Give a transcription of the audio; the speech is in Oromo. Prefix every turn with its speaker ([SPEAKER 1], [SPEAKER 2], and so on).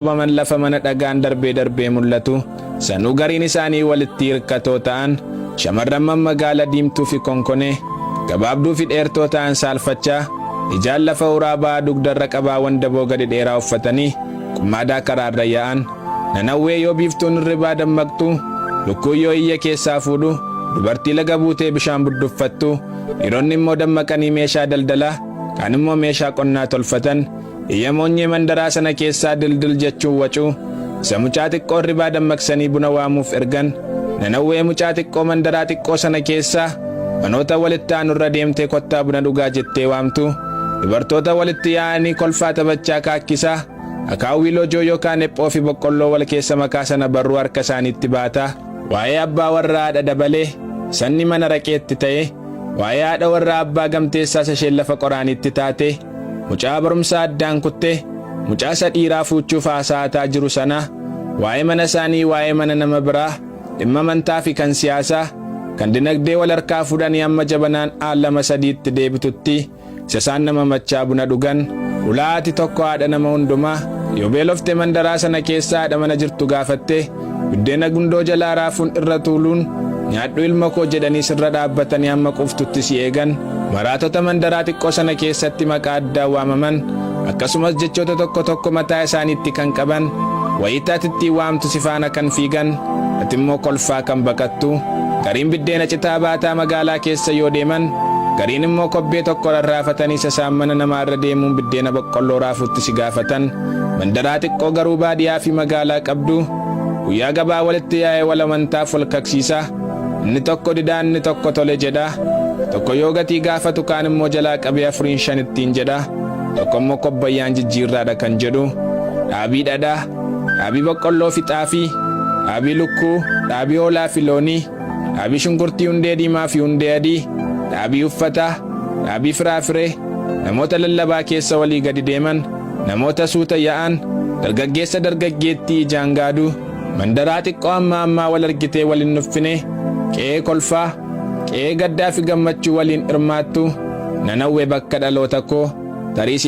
[SPEAKER 1] Qabaman lafa mana dhagaan darbee darbee mul'atu, sanuu gariin isaanii walitti hirkatoo ta'an, shamarran mammagaala diimtuu fi konkonee, gabaabduu fi dheertoo ta'an saalfachaa, ijaan lafa uraa ba'aa dugdarra qabaa wandaboo gadi dheeraa uffatanii qummaadaa karaarra yaa'an. Nanawwee yoo biiftuun hirribaa dammaqxu, lukkuun yoo iyya keessaa fuudhu, dubartii laga buutee bishaan budduffattu, dhiironni immoo dammaqanii meeshaa daldalaa, kaan immoo meeshaa qonnaa tolfatan. Iyya moonyee mandaraa sana keessaa dildil jechuun wacuu, isa mucaa xiqqoo hirribaa dammaqsanii buna waamuuf ergan. Nanawwee mucaa xiqqoo mandaraa xiqqoo sana keessaa manoota walitti aanurra deemtee kottaa buna dhugaa jettee waamtu. Dubartoota walitti yaa'anii kolfaa taphachaa kaakkisaa, akaawwii loojoo yookaan ephoo fi boqqolloo wal keessa makaa sana barruu harka isaaniitti baata. Waa'ee abbaa warraa haadha dabalee, sanni mana raqeetti ta'e, waa'ee haadha warraa abbaa gamteessaa isheen lafa qoraaniitti taate, mucaa barumsaa addaan kutte, mucaa isa dhiiraa fuuchuuf haasa'ataa jiru sana, waa'ee mana isaanii, waa'ee mana nama biraa, dhimma amantaa fi kan siyaasaa, kan dinagdee wal harkaa fuudhanii amma jabanaan aal lama sadiitti deebitutti isa isaan nama machaa buna dhugan. Ulaa ati tokko haadha nama hundumaa, yoo beelofte mandaraa sana keessa haadha mana jirtu gaafatte, buddeena gundoo jalaa raafuun irra tuuluun nyaadhu ilma koo jedhanii sirra dhaabbatanii hamma quuftutti si eegan. Maraatota mandaraa xiqqoo sana keessatti maqaa addaan waamaman, akkasumas jechoota tokko tokko mataa isaaniitti kan qaban, wayitaa ati ittiin waamtu si faana kan fiigan, ati immoo kolfaa kan baqattu. Gariin biddeena citaa baataa magaalaa keessa yoo deeman, gariin immoo kobbee tokko rarraafatanii sasaan mana namaa irra deemuun biddeena boqqolloo raafuutti si gaafatan. Mandaraa xiqqoo garuu baadiyyaa fi magaalaa qabdu, guyyaa gabaa walitti yaa'ee wal amantaaf wal kaksiisa. Inni tokko didaa, inni tokko tole jedha. Tokko yoo gatii gaafatu kaan immoo jalaa qabee 4 5 ittiin jedha. Tokko immoo kobbayyaan jijjiirraadha kan jedhu. Dhaabii dhadhaa, dhaabii boqqolloo fi xaafii, dhaabii lukkuu, dhaabii hoolaa fi loonii, dhaabii shunkurtii hundee diimaa fi hundee adii, dhaabii uffataa, dhaabii firaafiree, namoota lallabaa keessa walii gadi deeman, namoota suuta yaa'an, dargaggeessa dargaggeettii ijaan gaaduu, mandaraa xiqqoo amma ammaa wal argitee wal hin nuffine, qe'ee kolfaa, qe'ee gaddaa fi gammachuu waliin hirmaattu. Nanawwee bakka dhaloota koo tarii.